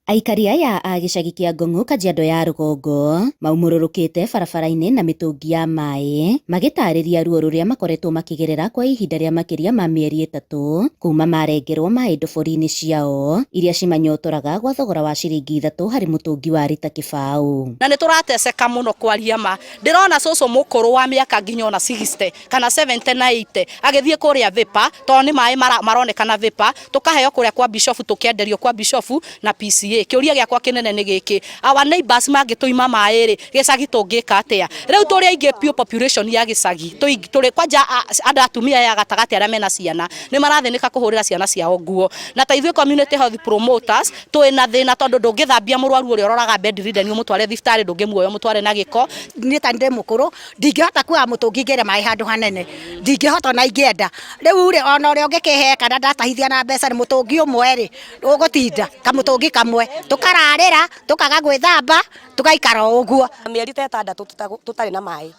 Aikari aya a gĩcagi kĩa Ngong'u Kajiado ya rũgongo maumũrũrũkĩte barabara-inĩ na mĩtũngi ya maĩ magĩtarĩria ruo rũrĩa makoretwo makĩgerera kwa ihinda rĩa makĩria ma mĩeri 3 kuma marengerwo maĩ ndobori-inĩ ciao iria cimanyotoraga gwa thogora wa ciringi 3 harĩ mũtũngi wa rita 0. Na nĩ tũrateceka mũno kwaria ma. Ndĩrona cũcũ mũkũrũ wa mĩaka nginya ona 60 kana 70 na 80 agĩthiĩ kũrĩa Vipa tondũ nĩ maĩ maronekana Vipa, tũkaheo kũrĩa kwa Bishofu, tũkenderio kwa Bishofu na PCA. Kĩũria gĩakwa kĩnene nĩ gĩkĩ, our neighbors mangĩtũima maĩ rĩ, gĩcagi tũngĩka atĩa? Rĩu tũrĩ aingĩ piũ population ya gĩcagi, tũrĩ kwanja andũ atumia aya gatagatĩ arĩa mena ciana nĩ marathĩnĩka kũhũrĩra ciana ciao nguo. Na ta ithuĩ community health promoters twĩna thĩna tondũ ndũngĩthambia mũrwaru ũrĩa ũroraga bedridden ũmũtware thibitarĩ, ndũngĩmuoya ũmũtware na gĩko. Niĩ ta ndĩ mũkũrũ ndingĩhota kuoya mũtũngi ngĩre maĩ handũ hanene, ndingĩhota ona ingĩenda. Rĩu rĩ ona ũrĩa ũngĩkĩhe kana ndatahithia na mbeca nĩ mũtũngi ũmwe rĩ ũgũtinda kamũtũngi kamwe, tũkararĩra tũkaga gwĩthamba tũgaikara o ũguo. Mĩeri ta 6 tũtarĩ na maĩ,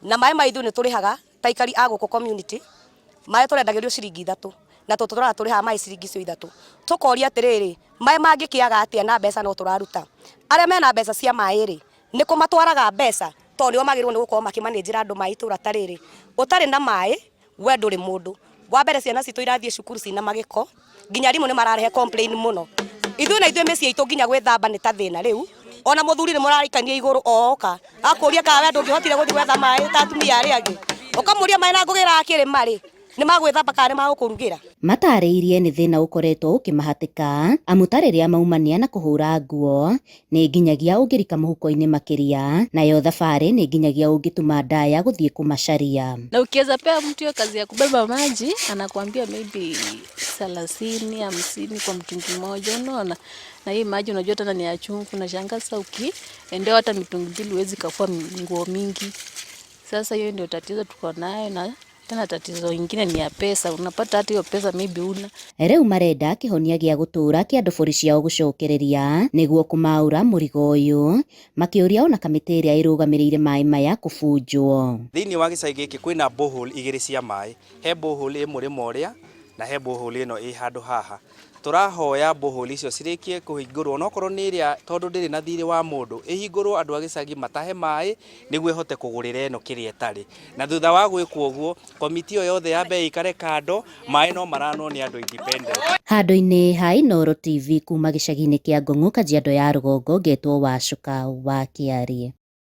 na maĩ ma ithuĩ nĩ tũrĩhaga ta aikari a gũkũ community, maĩ tũrendagĩrio ciringi 3 na tũtũraga tũrĩhaga maĩ ciringi icio 3. Tũkoria atĩrĩrĩ, maĩ mangĩkĩaga atĩa na mbeca no tũraruta? Arĩa mena mbeca cia maĩ rĩ, nĩ kũ matwaraga mbeca? Tondũ nĩo magĩrĩirwo nĩ gũkorwo makĩmanĩnjĩra andũ maĩ itũra ta rĩrĩ. Ũtarĩ na maĩ we ndũrĩ mũndũ. Wa mbere ciana citũ irathiĩ cukuru cina magĩko, nginya arimũ nĩ mararehe complain mũno. Ithuĩ na ithuĩ mĩciĩ itũ nginya gwĩthamba nĩ ta thĩna rĩu, ona mũthuri nĩ mũrarikania igũrũ oka, akũria kana we ndũngĩhotire gũthiĩ gwetha maĩ ta atumia arĩa angĩ. Ũkamũria maĩ na ngũgĩraga kĩrĩma rĩ, nĩ magwĩthamba kana nĩ magũkũrugĩra? Matarĩirie nĩ thĩna ũkoretwo ũkĩmahatĩka amu ta rĩrĩa maumania na kũhũra nguo nĩ nginyagia ũngĩrika mũhuko-inĩ makĩria, nayo thabarĩ nĩ nginyagia ũngĩtuma ndaya gũthiĩ kũmacaria. Na ukiweza pea mtu hiyo kazi ya kubeba maji anakuambia maybe 30 50 kwa mtungi mmoja, unaona? Na hii maji unajua tena ni ya chumvi, unashangaa sasa ukiendewa hata mitungi 2 huwezi kafua nguo mingi. Sasa hiyo ndio tatizo tuko nayo, na tena tatizo ingine ni ya pesa, unapata hata hiyo pesa maybe una. Rĩu marenda kĩhonia gĩa gũtũũra kĩa ndobori ciao gũcokereria nĩguo kũmaũra mũrigo ũyũ, makĩũria ona kamĩtĩ ĩrĩa ĩrũgamĩrĩire maĩ maya kũbunjwo. Thĩinĩ wa gĩcagi gĩkĩ kwĩna borehole 2 cia maĩ, he borehole ĩ mũrĩmo ũrĩa na he borehole ĩno ĩ handũ haha. Tũrahoya borehole icio cirĩkie kũhingũrwo, onokorwo nĩ ĩrĩa tondũ ndĩrĩ na thirĩ wa mũndũ, ĩhingũrwo andũ a gĩcagi matahe maĩ nĩguo ĩhote kũgũrĩra ĩno kĩrĩa ĩtarĩ. Na thutha wa gwĩkwo ũguo, komiti ĩyo yothe yambe ĩikare kando, maĩ no maranwo nĩ andũ independent. Handũ-inĩ ha Inooro TV kuma gĩcagi-inĩ kĩa Ngong'u Kajiado ya rũgongo ngetwo Wacuka wa Kĩarie.